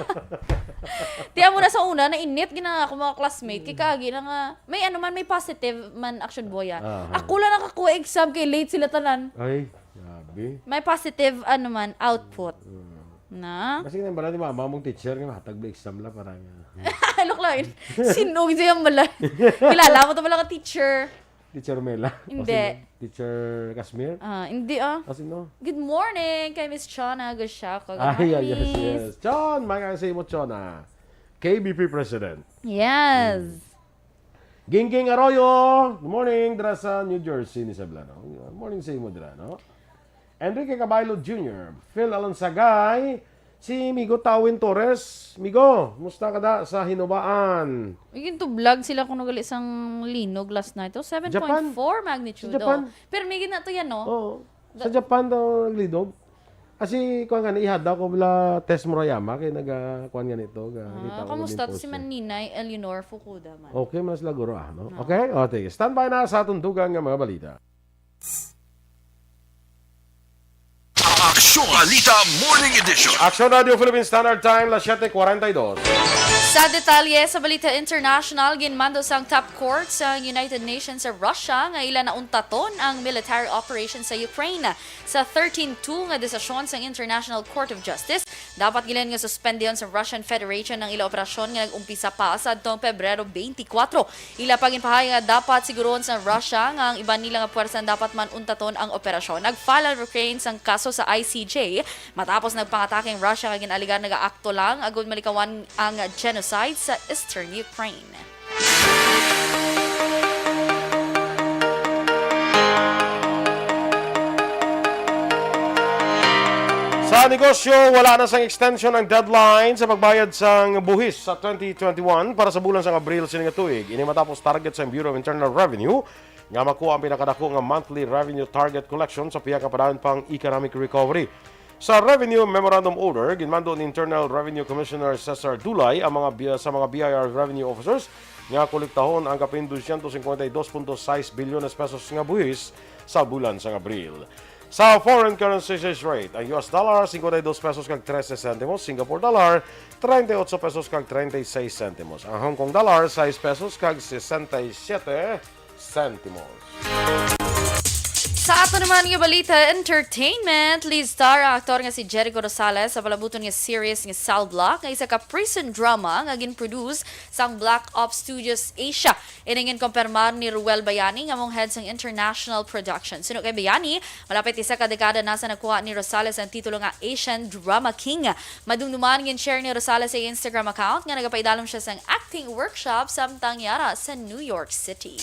Tiyan mo na sa una, nainit, gina ako mga classmate, kay kagi na nga, may ano man, may positive man, action boy, ah. Aha. Ako lang nakakuha exam, kay late sila tanan. Ay, grabe. May positive, ano man, output. Mm. Na? Kasi nga, bala ni mama mong teacher, nga hatag ba exam la, parang, ah. Look lang, sinog siya yung bala. Kilala mo to bala ka teacher? Teacher Mela? Hindi. O si Teacher Casmir? Ah, hindi, ah. O sino? Good morning kay Miss Chona Gushaco. Good Ah, yeah, yes, morning. yes. Chon, mga sa imo, Chona. K B P President. Yes. Mm. Gingging Arroyo, good morning, dira sa New Jersey ni Sablano. Good morning sa imo, dira, no? Enrique Caballo Junior, Phil Alonsagay, Si Migo Tawin Torres. Migo, musta ka da sa Hinubaan? May gintublag sila kuno gali sang linog last night. Oh, Japan. seven point four magnitude, Sa Japan. Oh. Pero may gina to yan, no? Oo. Sa Da- Japan daw naglinog. Ah, si, kuwan gani, ihada ko bala Tess Murayama, kay naga, kuwan gani to, ga, Ah, kita ko kamusta din to post si niya. Maninay Eleanor Fukuda man? Okay, mas laguro, ah, no? No. Okay? O, sige. Standby na sa atong dugang nga mga balita. Aksyon Balita Morning Edition. Aksyon Radio Philippine Standard Time, las siete cuarenta y dos. Sa detalye sa balita international, ginmando sang top court sa United Nations sa Russia nga ila nauntaton ang military operation sa Ukraine. Sa thirteen two nga desisyon sang International Court of Justice, dapat gilan nga suspendihon sa Russian Federation ang ila operasyon nga nag-umpisa pa sa adtong Pebrero twenty-four. Ila pa ginpahayag nga dapat sigurohon sa Russia nga ang iban nila nga puwersa dapat man untaton ang operasyon. Nag-file ang Ukraine sang kaso sa I C J matapos nagpangatake ang Russia nga gin-alegar nagaakto lang agud malikawan ang genocide sa eastern Ukraine. Sa negosyo, wala na sang extension ang deadline sa pagbayad sang buhis sa twenty twenty-one para sa bulan sang Abril sini nga tuig. Ini matapos target sang Bureau of Internal Revenue nga makuha ang pinakadako nga monthly revenue target collection sa pihak nga padayon pang economic recovery. Sa Revenue Memorandum Order, ginmando ni Internal Revenue Commissioner Cesar Dulay ang mga bi-, sa mga B I R revenue officers nga kolektahon ang kapin dosyentos singkwenta y dos punto sais bilyones pesos nga buhis sa bulan sang Abril. Sa foreign currency exchange rate, ang U S dollar, singkwenta y dos pesos kag trese sentimos, Singapore dollar, treinta y ocho pesos kag treinta y seis sentimos, ang Hong Kong dollar, sais pesos kag sesenta y siete sentimos. Sa ato naman nga balita, entertainment, lead star ang aktor nga si Jericho Rosales sa palabuton nga series nga Cell Block, nga isa ka prison drama nga gin-produce sang Black Ops Studios Asia. Ini ginkumpirmar ni Ruel Bayani nga amo ang head sang international production. Suno kay Bayani, malapit isa ka dekada na sa nakuha ni Rosales ang titulo nga Asian Drama King. Madumduman, gin-share ni Rosales sa Instagram account nga nagapaidalom siya sang acting workshop samtang yara sa New York City.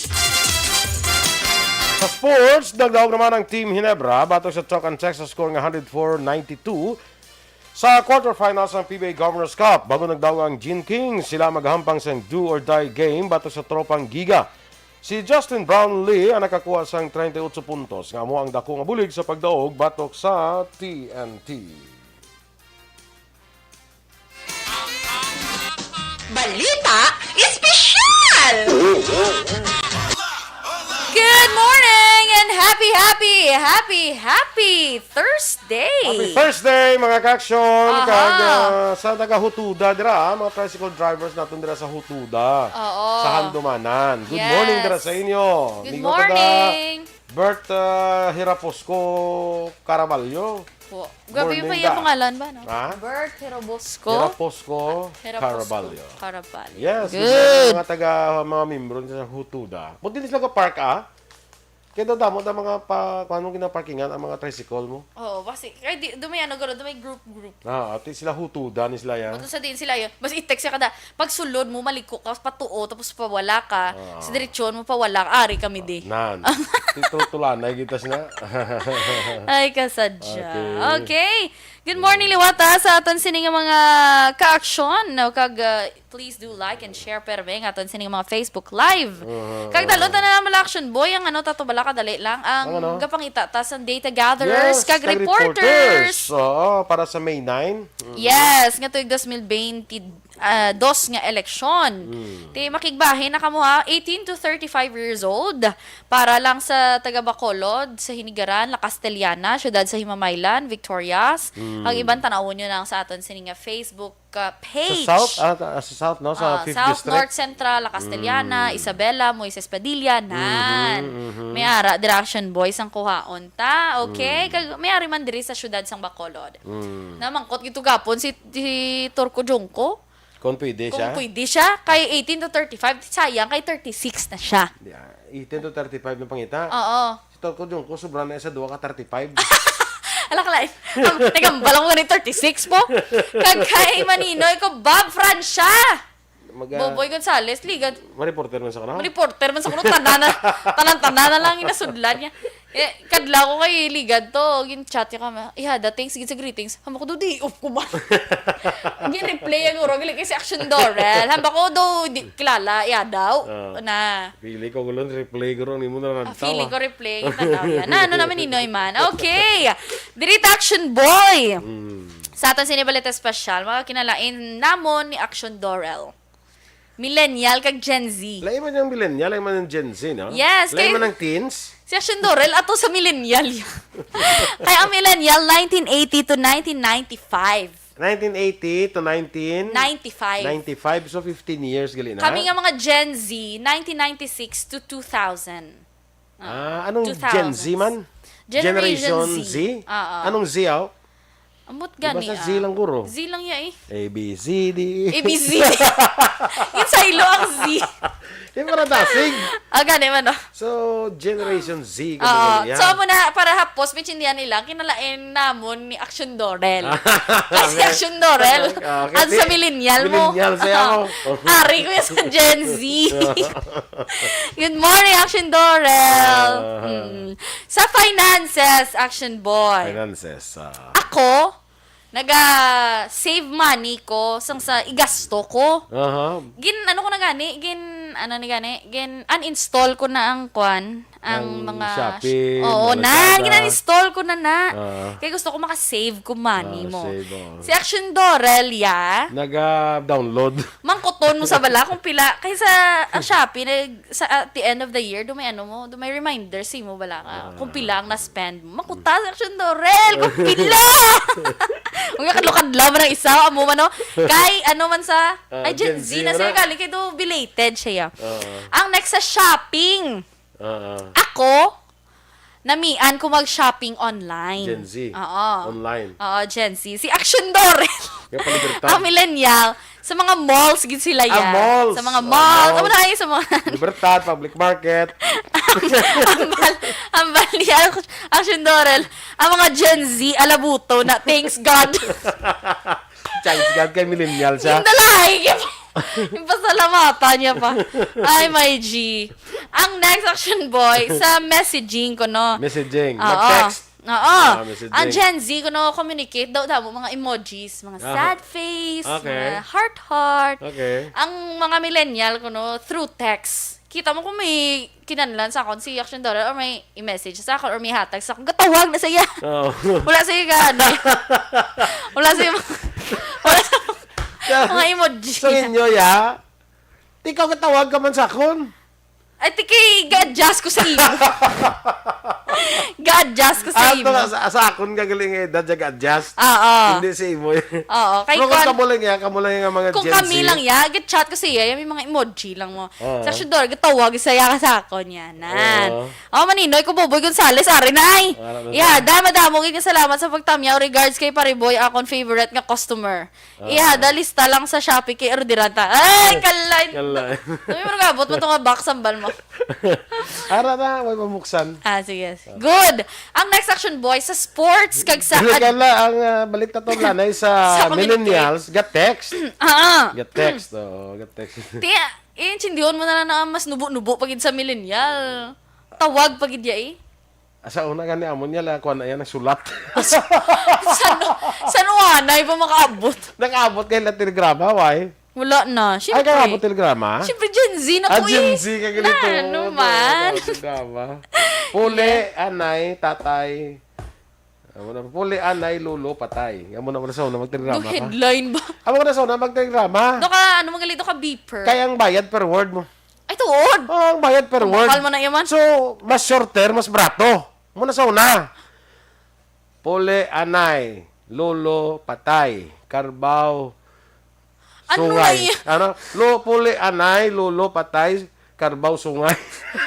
Sa sports, nagdaog naman ang Team Ginebra batok sa Choc Antec sa score nga hundred four ninety-two sa quarterfinals sang P B A Governors Cup. Bago nagdaog ang Gene King, sila maghampang sang do or die game batok sa Tropang Giga. Si Justin Brownlee ang nakakuha sang treinta y ocho puntos, nga amo ang dako nga bulig sa pagdaog batok sa T N T. Balita Espesyal! Good morning and happy, happy, happy, happy Thursday! Happy Thursday, mga ka-aksyon! Aha. Kag, ah, sa taga Hutuda dira, ah, mga tricycle drivers naton dira sa Hutuda, Oo. sa Handumanan. Good Yes. morning dira sa inyo. Good Migo taga morning. Bert, ah, Hiraposco Caraballo. Po. Grabe Morning yung kaya da. pangalan ba, no? Ha? Bert Hirobosco. Hiraposco Hiraposco Caraballo. Caraballo. Yes, good Good. morning, mga taga, mga membro sa Hutuda. Mo din sila ka park, ah? Kaya daw damo na mga pa, kung anong ginaparkingan ang mga tricycle mo? Oo, kasi, kaya di, dumay ano, garo, dumay group-group. Ah, ati sila Hutuda ni sila yan. Bato sa din sila yun. Mas i-text siya kada, pag sulod mo, maliko ka, patuo, tapos pawala ka, Ah. sa diretsyon mo, pawala ka, ari kami di. Nan. Titutulanay kita sina. Ay, kasadya. Okay. Okay. Good morning, liwat, ah, sa aton sini nga mga ka-aksyon, no? Kag, ah, please do like and share, perme, nga aton sini nga mga Facebook Live. Uh-huh. Kag dalon ta na lang, mga action boy, ang ano, tato bala kadali lang, ang Ang ano? gapangita ta sa data gatherers, Yes, kag kag reporters. reporters. Oo, para sa May nine. Mm. Yes, nga tuig dos mil bente, ah, dos nga eleksyon. Mm. Ti, makigbahin na kamo, ha, eighteen to thirty-five years old. Para lang sa taga Bacolod, sa Hinigaran, La Castellana, siyudad sa Himamaylan, Victorias. Mm. Ang iban, tan-awon nyo lang sa aton sini nga Facebook, ah, Sa page. South, ah, ta-, sa South, no? Sa Ah, Fifth South, District. North, Central, La Castellana, Mm. Isabela, Moises Padilla, nan. Mhm, mhm. May ara, dira action boys ang kuhaon ta. Okay? Mm. Kag may ari man diri sa siyudad sang Bacolod. Mm. Namangkot gito gapon si, si Turco Junco. Kung pwede Kung siya? pwede siya, kay eighteen to thirty-five, sayang, kay thirty-six na siya. Yeah, eighteen to thirty-five na pangita. Oo. Si Turco Junco, sobra na sa duha ka thirty-five. Ala ka, lain. Nagambal ako ganun, thirty-six po. Kag kay Maninoy ko, Bob Francia. Maga- Boboy Gonzales, ligad. Ma-reporter man sa kuno? Ma-reporter man sa kuno, tanan na, tanan-tanan na lang inasudlan niya. Eh, kadlaw ko kay ligad to, gin-chat niya kami. Iha, dating, sige sa greetings. Hamba ko do, day off ko ba? Gin-replay ang uro, gali kay si Action Dorel. Hamba ko do, di, kilala, iya daw. Ah. Na. Pili ko gulon, replay guro, nimo na lang Ah, feeling tawa. ko replay, tanaw yan. Na, ano naman, Ninoy man? Okay. Diri ta, Action Boy. Mm. Sa aton sini balita espesyal, mga kinalain namon ni Action Dorel. Millennial kag Gen Z. Lain man yung millennial, lain man yung Gen Z, no? Yes, Lain kay man ang teens. si Action Dorel, ato sa millennial. Kaya ang millennial, nineteen eighty to nineteen ninety-five. Nineteen eighty to nineteen Ninety-five. ninety-five, so fifteen years gali na. Kami nga mga Gen Z, nineteen ninety-six to two thousand. Ah, anong Gen Z man? Generation Generation Z. Z? Oo. Anong Z, aw? Ambot Di ba gani, sa Z ah. lang, guro? Z lang ya eh. A, B, C, D. A B C. Yung sa ilo ang Z. Yung para dasig. Ah, gani man, no? So, Generation Z, Oo. kami yan. So, amo na, para hapos, maintindihan nila, kinalain namon ni Action Dorel. Kasi Okay. Action Dorel, Ah, okay. ang sa millennial mo. Millennial, saya mo. Ari ko yung sa Gen Z. Good morning, Action Dorel. Ah. Mm. Sa finances, Action Boy. Finances, ah. Ako, naga-save money ko sang sa igasto ko. Aha. Gin, ano ko na gani? Gin, ano ni gani? Gin, uninstall ko na ang kwan, ang Ang mga Shopee, Oo, mga na, Lazada. gin-uninstall ko na na. Ah. Kaya gusto ko maka-save ko money Ah, mo. save, oh. Si Action Dorel, ya. Naga-download. Mangkuton mo sa bala kung pila. Kaysa, ah, Shopee, nag-, sa, at the end of the year, do may ano mo, do may reminder si mo bala ka. Ah. Kung pila ang na-spend mo. Makuta si Action Dorel, kung pila! Kung kadlo-kadlo man ang isa, amo man, no? Kay, ano man sa, Ah, ay, Gen Gen Z Z na man siya, na. galing kay do belated siya. Oo. Ang next sa shopping. Oo. Ako, namian ko mag-shopping online. Gen Z. Oo. Online. Oo, Gen Z. Si Action Dorel. Kaya palibertad. Ang millennial, sa mga malls, gid sila Ah, yan. malls. Sa mga Ah, malls. malls. Amo na kayo sa mga Libertad, public market. Ang bal-, ang bali, Action Dorel, ang mga Gen Z, alabuto na, thanks God. Thanks God kay millennial siya. Yung dalahi, yung, yung pasalamatan niya pa. Ay, my G. Ang next Action Boy, sa messaging ko, no? Messaging. Oo. Mag-text. Oo. Ah, messaging. Ang Gen Z, kuno, communicate daw, daw, mga emojis, mga Aha. sad face, Okay. mga heart-heart. Okay. Ang mga millennial, kuno, through text. Kita mo kung may kinahanglan sa akon si Action Dorel or may i-message sa akon or may hatag sa akon, gatawag na siya. Oo. Wala siya gani. Wala siya, wala siya Sa, mga emoji. sa inyo, ya? Ikaw, gatawag ka man sa akon. Ay, tiki, ga-adjust ko sa imo. Ga-adjust ko sa Ato imo. na, sa, sa akon ka galing nga edad, siya ga-adjust. Ah, ah. Hindi sa imo. Oo, kay Pero kung kwan, kamo lang yan, kamo lang yung mga kung Gen kami Z. lang ya, ga-chat ko sa iya, may mga emoji lang mo. Oo. Sa Action Dorel, gatawag sa iya sa akon yan. Nan. Oo. Oh, maninoy ko, Boboy Gonzales, ari na ay. Wala na Iya, sa dama-damo, kay salamat sa pagtamyaw. Regards kay Pariboy, akon favorite nga customer. Ah. Iya, dalista lang sa Shopee kay orderan ta. Ay, Oh. kalay. Kalay. Sabi mo, nagabot mo to nga box, sambal mo. Ara na, may pamuksan. Ah, sige. Good. Ang next Action Boy sa sports, kag sa Dili ad- ka la, ang, ah, balik na to, lanay sa Sa communicate. millennials, ga-text. Ah, ah. Ga-text, oo, ga-text. Ti, eh, intindihon mo na lang na mas nubo-nubo pa gid sa millennial. Tawag pa gid ya eh. Sa una gani amo niya la, kuan na yan, nagsulat. San, san uanay pa makaabot? Nakaabot kay la telegrama, why? Wala na. Ay, Siyempre. kakaabot telegrama? Siyempre, Gen Z na Ah, po Gen eh. Z ka ganito. Na, ano Oo, man? Telegrama. Puli, anay, tatay. Amo na, puli, anay, lolo, patay. Amo na, wala sa una, magtelegrama Do ka. headline ba? Amo na sa una, magtelegrama. Do ka, ano, magalito ka beeper? Kaya ang bayad per word mo. Ay, tuod. Oh, ang bayad per Ang word. mahal man na yaman. So, mas shorter, mas barato. Muna sa una. Puli, anay, lolo, patay, karbaw, Ano sungay. na iya? Ano? Lo, puli, anay, lolo, patay, karbaw, sungay.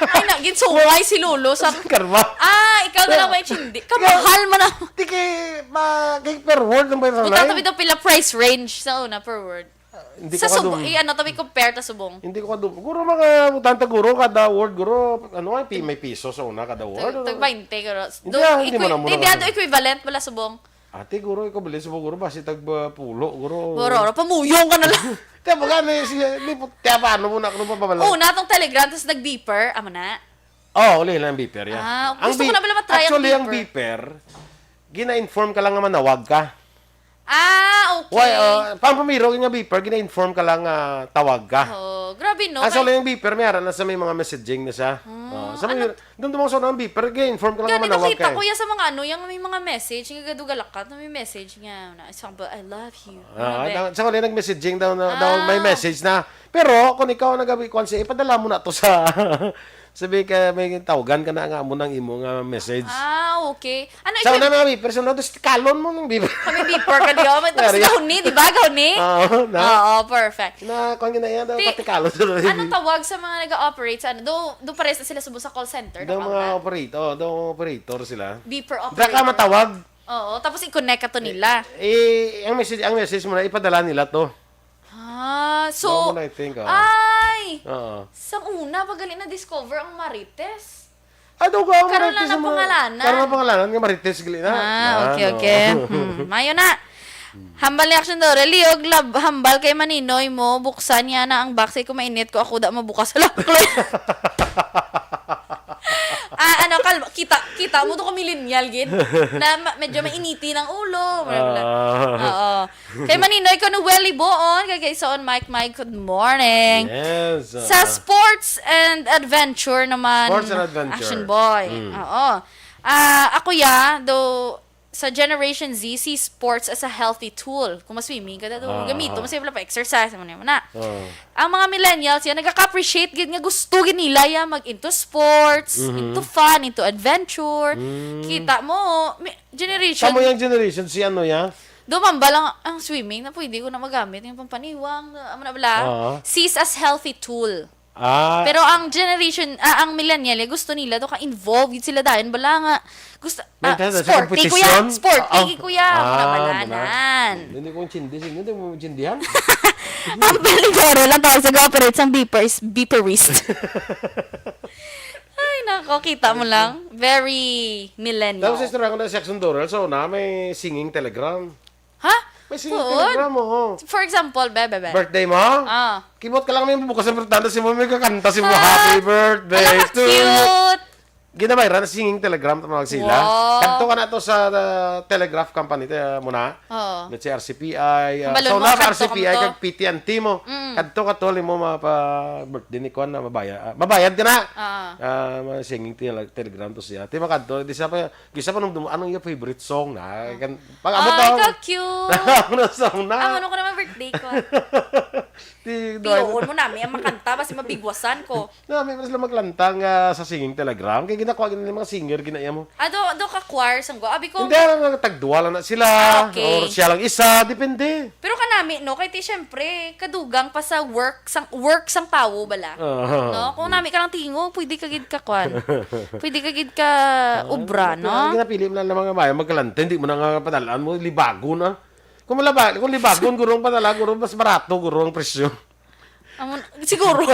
Ay, na, ginsungay si lolo sa Karbaw. Ah, ikaw na lang may chindi. Kamahal man ang Di kay, ma, kay per word ang bayad sa Buta, anay. tabi daw pila price range sa una per word. Hindi Sa ko kadum-, subong, i-ano to, may compare ta subong. Hindi ko kadum-, guro, mga butanta, guro, kada word, guro, ano nga, pi-, may piso sa una, kada word. Tag, tag twenty, guro. Hindi, Do, ah, hindi equi-, mo na, mo hindi, na, di mo ato na. equivalent, wala subong. Ate, guro, ikaw bali subong, guro, basi tag, uh, pulo, guro. Guro, guro, pamuyong ka na lang. Tiyan mo gani, si, di po, tiyan paano mo na, ano pa ba? Oh, natong Telegram, tapos nag-beeper, amo na. Oh, uli lang beeper, yeah. Ah, ang gusto ko bi-, na pala matry ang actually, ang beeper. Beeper, gina-inform ka lang nga manawag ka. Ah, okay. Why, uh, pampamiro nga beeper, gina-inform ka lang nga tawag ka. Oh, grabe, no? Ang sa uli yung beeper, may ara na sa may mga messaging na siya. Hmm, oh, sa may, ano? Doon dumang sa unang beeper, gina-inform ka lang nga manawag ka. Gani nakita ko yan sa mga ano, yung may mga message, yung gagado galakat na may message nga, na, example, "I love you." Ah, ano, be? Sa uli nag-messaging daw na, daw may message na. Pero kung ikaw nagabi, kuwan siya, ipadala mo na to sa, sabi ka, may tawagan ka na nga mo ng imo nga message. Ah, okay. Ano, sa una, mga beepers, ano, tapos kalon mo ng beeper. Kami beeper ka, di ba? Tapos gahon ni, di ba? Gahon ni? Oo, na. Oo, perfect. Na, kuwan gina yan, daw patikalon sa mga beeper. Anong tawag sa mga nag-ooperate sa ano? Do, do pares na sila subong sa call center, do mga operator, do operator sila. Beeper operator. Baka matawag. Oo, tapos i-connect ka to nila. Eh, eh, ang message, ang message mo na, ipadala nila to. Ah, so, I think, ah. Ay! Oo. Sang una, pag gali na-discover ang Marites. Ah, daw ka, karon lang napangalanan. Karon napangalanan nga Marites, gali na. Ah, okay, okay. Hmm, mayo na. Hambal ni Action Dore, liog lab, hambal kay Maninoy mo, buksan niya na ang box, kay kung mainit ko, ako da mabukas. Hala, Chloe. Ah, ano, kalma, kita, kita mo to ka millennial, gid. Na ma-, medyo mainiti ng ulo. Bla, bla. Ah. Oo. Kay Maninoy ko, Noel Iboon, kay Kaysaon, Mike, Mike, good morning. Yes, sa ah, sports and adventure naman, sports and adventure. Action boy. Mm. Oo. Ah, ako ya, do, sa Generation Z, see sports as a healthy tool. Kung ma-swimming ka, daw, ah, gamito mo, ah, sila pa exercise, mo na, mo na. Oh. Ang mga millennials yan, nagka-appreciate gid nga gusto gid nila ya mag into sports, mhm, into fun, into adventure. Mm. Kita mo, mi-, generation. Kamo yung generation, si ano ya? Dumamba lang ang swimming na pwede ko na magamit yung pampaniwang, na, ano na bala? Oo. Sees as healthy tool. Ah. Pero ang generation, ah, ang millennial, eh, gusto nila to ka-involve gid sila dayon. Bala nga, gusto, ah, sporty ko yan. May tayo sa competition? Sporty ko yan. Ah, muna balanan. Hindi ko intindi. Sige, hindi mo maintindihan. Ang Pilipino lang tawag sa ga-operate sang beeper is beeperist. Ay, nako, kita mo lang. Very millennial. Tapos sa istorya ko na si Jackson Dorel, so na may singing telegram. Ha? May singing telegram, oo. For example, be, be, be. Birthday mo? Ah. Kimot ka lang may bukas ang birthday, si mo may kakanta, si mo, "Happy birthday to you." Ala, ka-cute. Ginabayran na singing telegram, tawag sila. Wow. Kadto ka na to sa, uh, telegraph company, uh, muna. Oo. Let's say, R C P I, uh, so, na R C P I, kag P T and T mo. Mm. Kadto ka to, mo mapa-birthday ni Kwan na mabaya-, ah, mabayad ka na. Ah. Ah, mga singing tele-, telegram to siya. Di ba kadto, di siya pa, gisa pa nung dum-, anong yung favorite song na? Kan-, pag abot. Ay, ka-cute. Ano song na? Ang ano ko naman birthday ko. Di, piyoon mo nami ang makanta, basi mabigwasan ko. Nami, mas lang maglantang, ah, sa singing telegram. Kaya ginakuha, gina-, mga singer, ginaya mo. Ah, do, do ka choir, sang go. Abi ko. Hindi, alam mo, tagduwa lang na sila. Ah, okay. Or siya lang isa, depende. Pero kanami, no, kay ti, syempre, kadugang pa sa work, sang, work sang tawo, bala. Ah. No? Kung nami ka lang tingog, pwede ka gid ka kwan. Pwede ka gid ka ubra, no? Ah, ginapili mo lang ng mga bayan, magkalante, hindi mo na nga padalaan mo, libagon, ah. Kung malaba-, kung libagon, guro ang padala, guro, mas barato, guro ang presyo. Amo, siguro.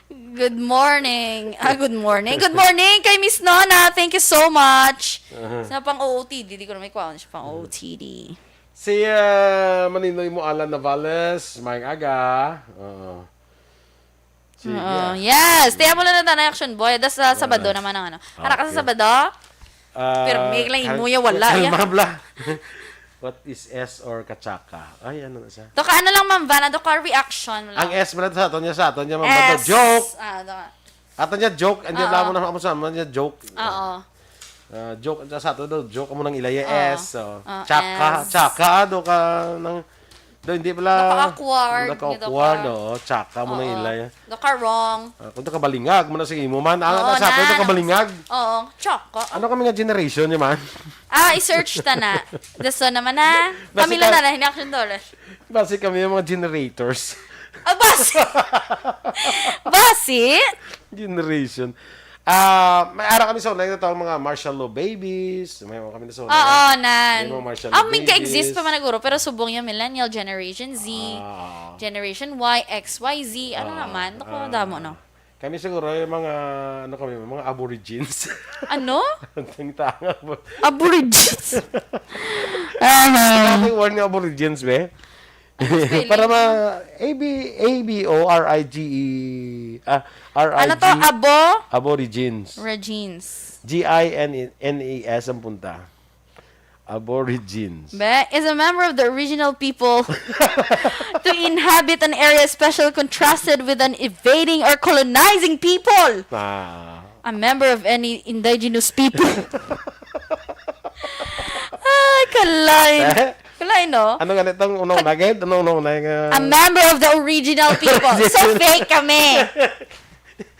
Good morning. Ah, good morning. Good morning kay Miss Nona. Thank you so much. Aha. Sa pang O O T D, di ko na may kuha siya pang O O T D. Si, ah, Maninoy mo, Alan Navales, maayong aga. Oo. Sige, oo, ah. Yes. Tiyan mo lang na tanay, Action Boy. Das sa Sabado naman ang ano. Ara ka sa Sabado? Ah, pirmi lang imo ya, wala ya. Kalma bla. What is S or kachaka? Ay, ano na siya? To ka, ano lang, Ma'am Van, ano ka, reaction lang. Ang S mo lang sa aton niya, sa aton niya, Ma'am Van. S. Joke. Ah, to ka. Aton niya, joke. Ang diabla mo na, amo sa, amo niya, joke. Oo. Ah, joke, sa ato daw, joke, amo nang ilaya, oo. S, so. Ah, chaka, S. Chaka, do ka, nang, do, hindi pala, naka-awkward, naka-awkward, naka-, oo, chaka mo nang ilaya. Do ka wrong. Ah, kung do ka balingag, mo na sige mo man, ang, oo, sa ato, do ka balingag. Oo, chaka. Ano kami nga generation niya man? Ah, i-search ta na. Daso naman na. Basi kami lang ka-, na, na, hinaction dollars. Basi kami yung mga generators. Ah, basi. Basi? Generation. Ah, may ara kami sa online na to, ang mga martial law babies. May mga kami na sa online. Oo, nan. May mga martial law babies. Ah, may ka-exist pa man na guro, pero subong yung millennial, Generation Z, ah, Generation Y, X, Y, Z, ano naman? Naku, ah, damo, no? Kami siguro yung mga, ano kami, mga aborigines. Ano? Ang tanga mo. Aborigines? Ano? Ano yung word ng aborigines, be? Spelling. Para ma-, A B, A B O R I G E, ah, R I G. Ano to? Abo? Aborigines. Regines. G I N E S ang punta. Aborigines. Be, is a member of the original people to inhabit an area special contrasted with an invading or colonizing people. Ah. A member of any indigenous people. Ay, kalay. Eh? Kalay, no? Ano nga nitong unang-una, gid? Ano unang-una nga A member of the original people. So, fake kami.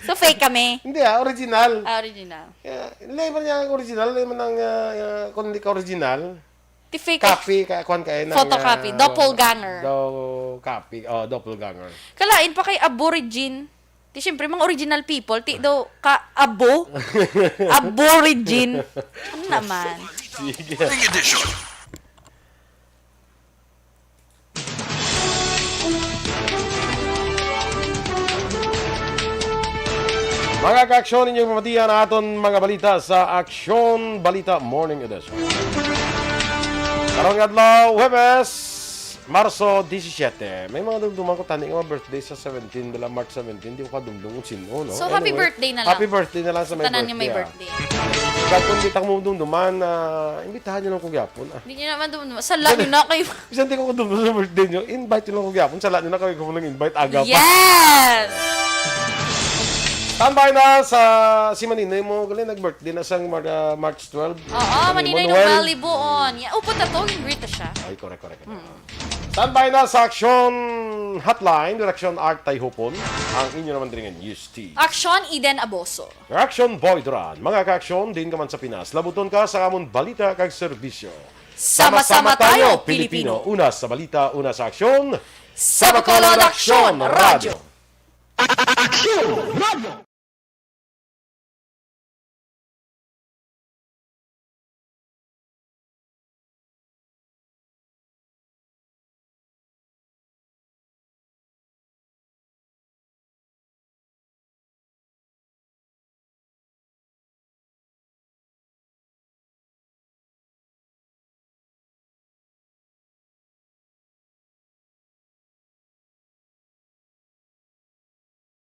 So, fake kami. Hindi, ah, original. Ah, original. Yeah, hindi man niya ang original, hindi man ang, ah, ah, kung hindi ka original. Ti fake. Copy, ka, kuwan ka, eh, ng, Photocopy, ah, doppelganger. Do-, copy, oh, doppelganger. Kalain pa kay aborigine. Ti siyempre, mga original people, ti daw ka abo. Aborigine. Ano naman? Sige. Morning edition. Mga ka-aksyon, inyong pamatian ang aton mga balita sa Aksyon Balita Morning Edition. Karong adlaw, Huwebes, Marso disisiete. May mga dumduman ko tani nga mga birthday sa seventeen, dala March seventeen, di ko kadumdum kung sino, no? So, happy Anyway, birthday na lang. Happy birthday na lang sa may Tanan nga may birthday, ah. Birthday. Kag kung di ta mo dumduman, ah, imbitahan niyo lang ko gyapon, ah. Di niyo naman dumduman. Sala niyo na kayo. Bisan di ko kadumdum sa birthday niyo, invite niyo lang ko gyapon. Sala niyo na kayo kung nang-invite, aga pa. Yes! Standby na sa si Maninoy mo, gali, nag-birthday na sang Mar-, ah, March twelve. Oo, Maninoy Manuel. Nobel Libuon. Ya, upod na to, yung greet na siya. Ay, correct, correct. Mm. Standby na sa Aksyon Hotline, Direksyon Art Tayhupon, ang inyo naman diri nga news team. Aksyon Eden Aboso. Reaction Boy Duran. Mga ka-aksyon, diin ka man sa Pinas, labuton ka sa amon balita kag serbisyo. Sama-sama tayo, Pilipino. Una sa balita, una sa aksyon. Sa Bacolod Aksyon Radyo. Aksyon Radyo.